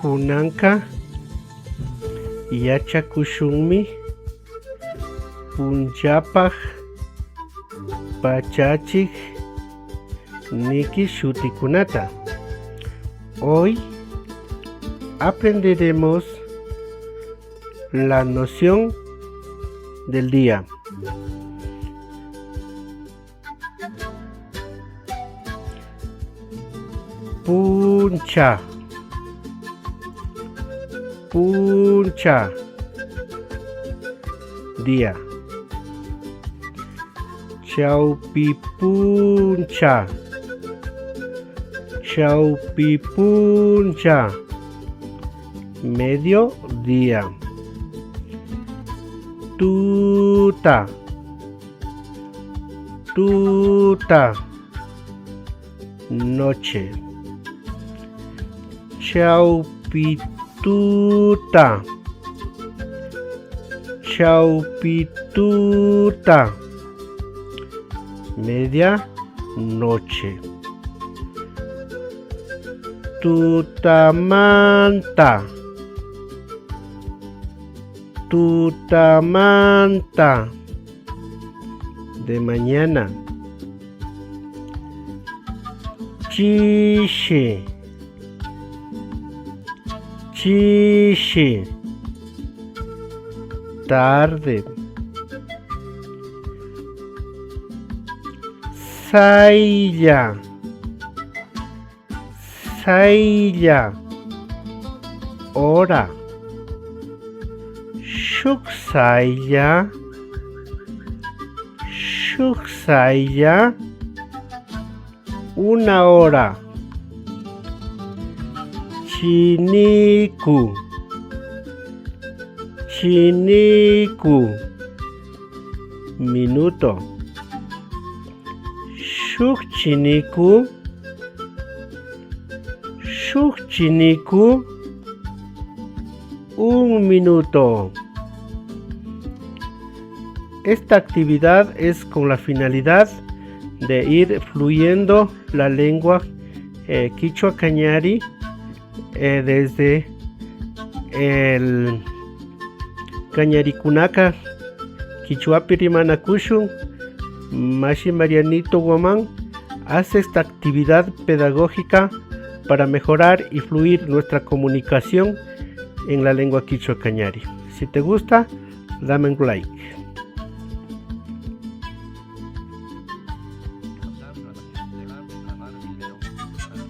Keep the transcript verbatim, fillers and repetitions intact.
Kunanqa yachakushunmi punchapaq pachachiq niki shutikunata. Hoy aprenderemos la noción del día. Puncha. Puncha. Día. Chawpi puncha. Chawpi puncha. Mediodía. Tuta. Tuta. Noche. Chawpi tuta. Chawpi tuta. Media noche. Tutamanta. Tutamanta. De mañana. Chishi. Chishi. Tarde. Saylla. Saylla. Hora. Shuk saylla. Shuk saylla. Una hora. Chiniku. Chiniku. Minuto. Shuk chiniku. Shuk chiniku. Un minuto. Esta actividad es con la finalidad de ir fluyendo la lengua, eh, quichua kañari, eh, desde el kañarikunaka quichuapi rimanakushun, mashi Marianito Guamán hace esta actividad pedagógica para mejorar y fluir nuestra comunicación en la lengua quichua kañari. Si te gusta, dame un like.